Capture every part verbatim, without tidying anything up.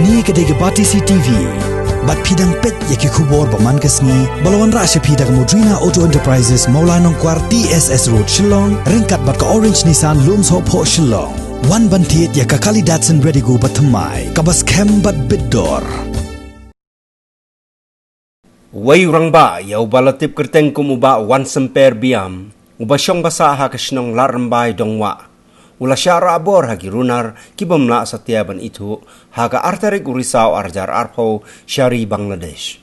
Kane ka dei ka Batesi T V. Bad phi dang peit ïa ki khubor ba man ka sngi ba la wanrah sha phi da ka Modrina Auto Enterprises, Mawlai Nongkwar, T S S Road, Shillong, ryngkat bad ka Orange Nissan, Lumsohphoh, Shillong. Wan ban thied ïa ka Kali Datsun Redigo ba thymmai, kaba skhem bad bit dor. Uwei u rangbah ïa uba la tip kyrteng kum u Bah Wansemper Biam, uba shong basa ha ka shnong Ladrymbai Dongwah, u la shah rah bor ha ki runar ki bym lah satia ban ithuh ha ka ar tarik u Risaw ar hajar arphew sha ri Bangladesh.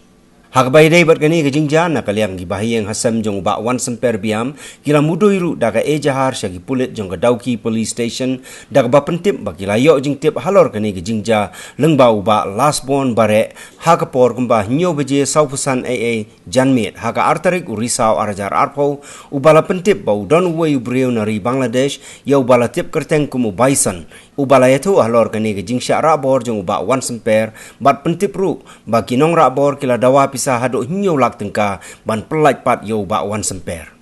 Ha kaba ïadei bad kane ka jingjia, na ka liang ki bahaïing hasem jong u Bah Wansemper Biam ki la mudui ruh da ka ejahar sha ki pulit jong ka Dawki Police Station, da kaba pyntip ba ki la ïoh jingtip halor kane ka jingjia lyngba u Bah Lasbon Bareh ha ka por kumba hynñiew baje sawphew san A A janmiet ha ka ar tarik u Risaw ar hajar arphew, uba la pyntip ba u don uwei u briew na ri Bangladesh ïa uba la tip kyrteng kum u Baison, uba la ïathuh halor kane ka jingshah rah bor jong u Bah Wansemper, bad pyntip ruh ba ki nongrah bor ki la dawa pisa haduh hynñiew lak tyngka ban pyllait pat ïa u Bah Wansemper.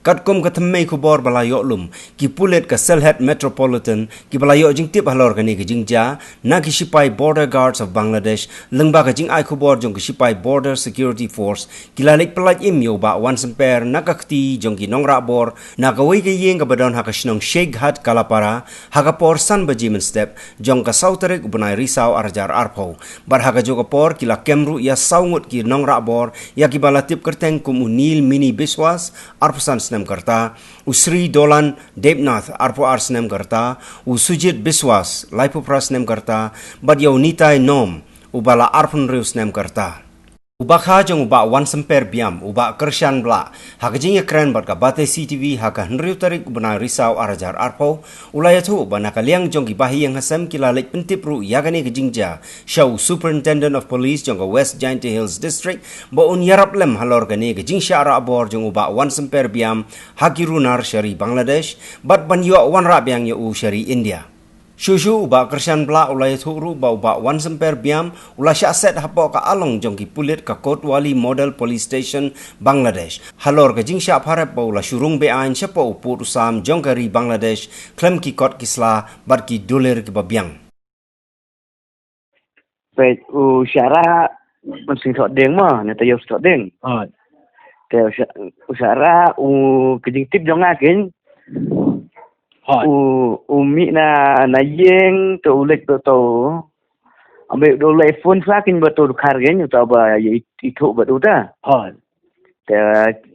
Katkum ka thymmei khubor ba la ïoh lum, ki pulit ka Sylhet Metropolitan kiba la ïoh jingtip halor kane ka jingjia na ki shipai Border Guards of Bangladesh lyngba ka jingai khubor jong ka shipai Border Security Force, ki la leit pyllait im ïa u Bah Wansemper na ka kti jong ki nongrah bor na kawei ka ïing kaba don ha ka shnong Sheikhghat Kalapara ha ka por san baje mynstep jong ka saw tarik u bnai Risaw ar hajar arphew. Bad ha kajuh ka por ki la kem ruh ïa saw ngut ki nongrah bor ïa kiba la tip kyrteng kum u Nilmini Biswas, arphew san snem ka rta, u Sri Dolan Debnath, arphew ar snem ka rta, u Sujit Biswas, laiphew phra snem ka rta, bad ïa u Nitai Nom, uba la arphew hynriew snem ka rta. U bakha jong u Bah Wansemper Biam, u Bah Kyrshan Blah, ha ka jingïakren bad ka Batesi T V ha ka hynriew tarik u bnai Risaw ar hajar arphew, u la ïathuh ba na ka liang jong ki bahaïing hasem ki la leit pyntip ruh ïa kane ka jingjia sha u Superintendent of Police jong ka West Jaintia Hills District ba un ïarap lem halor kane ka jingshah rah bor jong u Bah Wansemper Biam ha ki runar sha ri Bangladesh, bad ban ïoh wanrah biang ïa u sha ri India. Shuh shuh u Bah Kyrshan Blah u la ïathuh ruh ba u Bah Wansemper Biam u la shah set hapoh ka along jong ki pulit ka Kotwali Model Police Station, Bangladesh, halor ka jingshah pharep ba u la shu rung be-aiñ shapoh u pud u sam jong ka ri Bangladesh khlem ki kot ki sla bad ki dulir kiba biang. Peit u shah rah, mynsiem thoh ding mo, ne taïew thoh ding. Hooid. Te u shah, u shah rah, u ka jingtip jong nga keiñ. Hooid. U, u mih na, na ïing, te u leit ba to. Ambe u leit phone sa keiñ ba to dkhar keiñ, uta ba ïa i, ithuh ba uta. Hooid. Te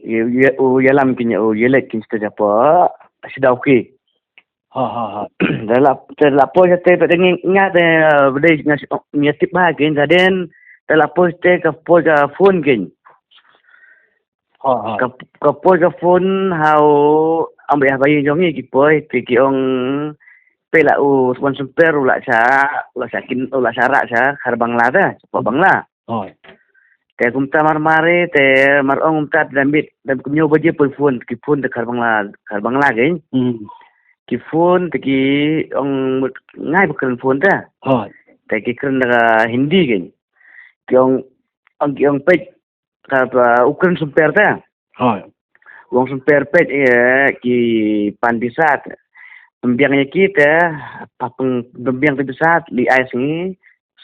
ïa, ïa, u ïalam keiñ, u ïaleit keiñ sha, sha pa, sha Dawki. Ha, ha, ha. Te la, te la poi shatei, te ngi, nga te, eh, ba dei nga, nga tip ba keiñ, te den, te la poi shatei ka poi ka phone keiñ. Ha, ha. Ka, ka poi ka phone ha u, ambe ha bahaïing jong ngi ki poi, te ki ong, peit la u Wansemper u la shah, u la shah kin, u la shah rah sha Khar Bangla te, sha Bangla. Hooid. Te kumta mar mar, te mar ong kumta te da miet, da miet hynñiew baje poi phone, ki phone te Khar Bangla, Khar Bangla keiñ. Hmm. Ki phone te ki ong ngai ba kren phone te. Hooid. Te ki kren da ka Hindi keiñ. Ki ong, ong ki ong peit ka, ka u kren Semper te. Hooid. U ong Semper peit, eh, ki pan pisa te. Pynbiang ïa ki te, pa pyn-, pynbiang te pisa te, li ai sngi,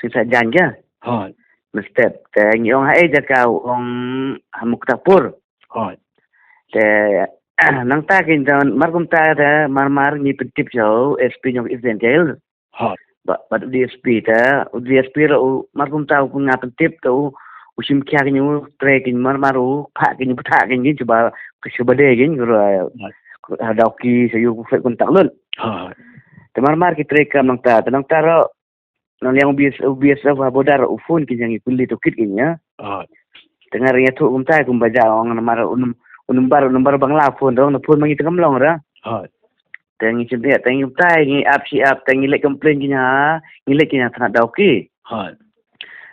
sngi Saitjaiñ ka. Hooid. Mynstep. Te ngi ong ha ei jaka, u ong ha Muktapur. Hooid. Te nangta keiñ te mar kumta te mar mar ngi pyntip sha u S P jong East Jaintia Hills. Hooid. Bad, bad u D S P te, u D S P ruh u mar kumta u pyn-, nga pyntip te u, u shim khia keiñ, u trei keiñ mar mar, u phah keiñ, u phah keiñ keiñ shuwa, shuwa dei keiñ, u ruh, hooid, ha Dawki sha u pynleit contact lut. Hooid. Te mar mar ki trei kam nangta, te nangta ruh na liang u B S, u B S F ha border u phone keiñ ïa ngi, kylli tohkit keiñ ïa. Hooid. Te nga ruh nga ïathuh kumta kumba jia ong namar u num-, u number, u number Bangla phone dong, na phone ma ngi te kam long ruh. Hooid. Te ngi shim ïa, te ngi kumta ngi ap shi ap, te ngi leit complain keiñ ha, ngi leit keiñ ha thanat Dawki. Hooid.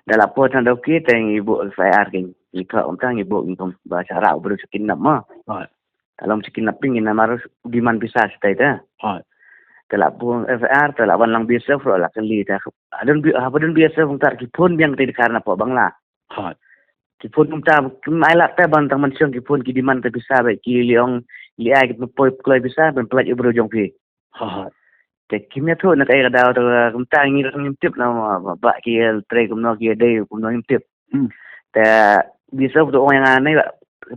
Da la poi thanat Dawki te ngi buh F I R keiñ. Ngi thoh kumta ngi buh ngi kum ba shah rah u briew sha kidnap ma. Hooid. Te long sha kidnapping keiñ namar u demand pisa shatai te. Hooid. Te la buh F I R, te la wan lang B S F ruh la kylli te. Hadien B-, hadien B S F kumta ki phone biang te dkhar na poh Bangla. Hooid. Ki phone kumta, kim ai lad te ban tang mynsiem ki phone ki demand te pisa bad ki li ong, li ai ki poi kloi pisa ban pynlait u briew jong phi. Hooid. Te kim ïathuh na kaei ka daw te kumta ngi ruh ngim tip na ba, ba ki trei kumno ki dei kumno ngim tip. Hmm. Te B S F u ong ïa nga ne ba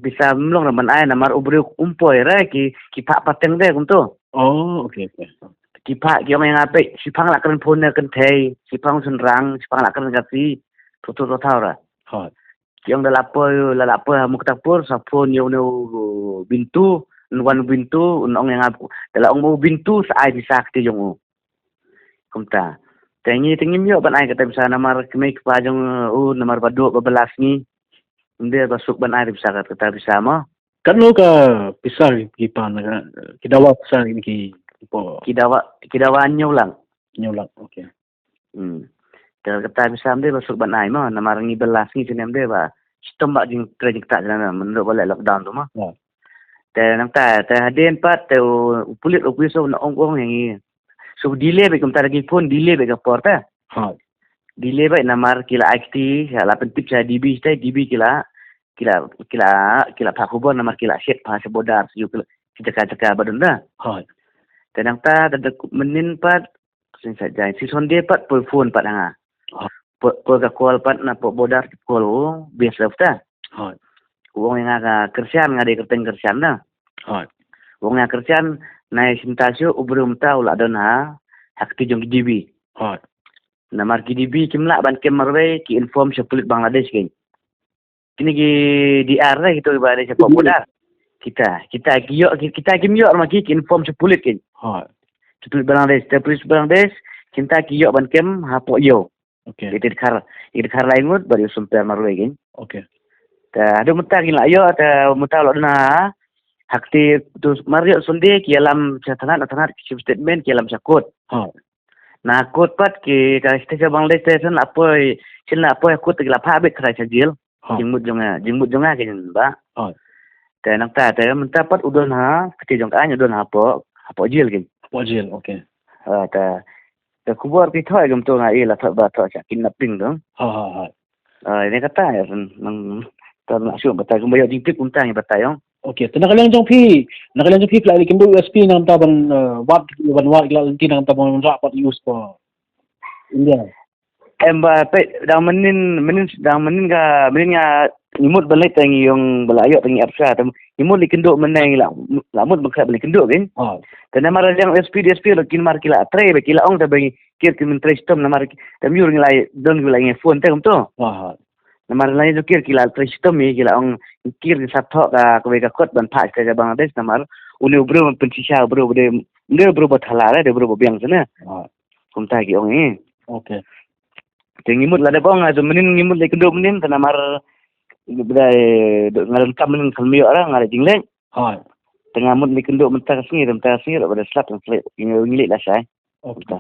pisa ym long re ban ai namar u briew um poi re ki, ki phah pateng de kumto. Oh, okay, okay. Ki phah ki ong ïa nga peit, shipang lah kren phone ne kynthei, shipang shynrang, shipang lah kren Khasi, tu tu tu thaw ra. Hooid. Ki ong da la poi, la la poi ha Muktarpur, sa phone ïa une u Bintu, un wan u Bintu, un ong ïa nga, da la ong u Bintu sa ai pisa kti jong u. Kumta. Te ngi te ngim ïoh ban ai kata pisa namar kmie kpa jong u namar ba duh ba bylla sngi. Ym dei ba suk ban ai pisa kat kata pisa mo. Katno ka pisa ki pan ka, ki dawa pisa ki, ki po? Ki dawa, ki dawa hynñiew lak. Hynñiew lak, okay. Hmm. Te kata pisa ym dei ba suk ban ai mo namar ngi bylla sngi snem dei ba. Shitom ba jingtrei jingktah snem mynta ba leh lockdown tu mo. Ya. Te nangta te hadien pat te u, u pulit u pulit u na ong ong ïa ngi. So delay beit kumta da ki phone delay beit ka por te. Ha. Delay beit namar ki la ai kti, ki la pyntip sha D B te, D B ki la, ki la, ki la, ki la phah khubor namar ki la shet phah sha border, sha ki jaka jaka ba don da. Ha. Te nangta da, da mynnin pat, shisien sa jai, shisien de pat, poi phone pat ha nga. Ha. Poi, poi ka call pat na poi border, call u B S F te. Ha. U ong ïa nga ka Khristan, nga dei kyrteng Khristan da. Ha. U ong ïa Khristan, nai shim ta shuh, u briew mynta u la don ha, ha kti jong ki D B. Ha. Namar ki D B kim lah ban kem marwei, ki inform sha pulit Bangladesh kein. Kine ki D R re, kito kiba dei sha pop border. Kita, kita ki ïoh, ki-, kita kim ïoh ma ki, ki inform sha pulit kein. Ha. Sha pulit Bangladesh, sha pulit Bangladesh, kita ki ïoh ban kem hapoh ïew. Okay. Ïa ki dkhar, ïa ki dkhar lai ngut bad ïa u Sumper marwei kein. Okay. Te haduh mynta kin la ïoh, te mynta la don ha, ha kti tu mar ïoh Sunday ki ïalam sha thanat, thanat ki shim statement ki ïalam sha court. Ha. Na court pat ki ka station Bangladesh station la poi, shin la poi court ki la phah beit trai sha jail. Ha. Jingmut jong nga, jingmut jong nga kein ba. Ha. Te nangta, te mynta pat u don ha, kti jong ka aiñ u don hapoh, hapoh jail kein. Hapoh jail, okay. Ha, te, te khubor ki thoh kumto nga i la thoh ba thoh sha kidnapping tu. Ha, ha, ha. Ha, ine kata ïa nang, nang, ta na shu batai kumba ïoh jingtip kumta ngi batai ong. Okay, te na ka liang jong phi, na ka liang jong phi phi la leit kynduh U S P na ka bynta ban, eh, wad, ban wad ki la lynti na ka bynta ban wanrah pat use for India. Em ba peit dang mynnin, mynnin, dang mynnin ka, mynnin nga ngi mut ban leit te ngi ong ba la ïoh te ngi ap sha te ngi mut leit kynduh mynne ngi la, la mut ban khleh ban leit kynduh kein. Ha. Te namar la liang U S P, D S P la kin mar ki la trei ba ki la ong te ba ngi kir ki myntrei shitom namar ki, te ym ïoh ngi la don ngi la ngi phone te kumto. Ha, ha. Namar la ngi kir ki la trei shitom ngi ki la ong kir ki sa thoh ka kawei ka kot ban phah sha Bangladesh namar une u briew ban pynshisha u briew ba dei, dei u briew ba thala re, dei u briew ba biang sene. Ha. Kumta ki ong i. Okay. Te ngi mut la dep ong, ah, mynnin ngi mut leit kynduh mynnin, te namar, ba dei, nga donkam mynnin kan ym ïoh re, nga leit jingleit. Ha. Te nga mut leit kynduh mynta ka sngi, te mynta ka sngi, ruh ba dei slap, ngi leit, ngi leit lashai. Okay. Mynta.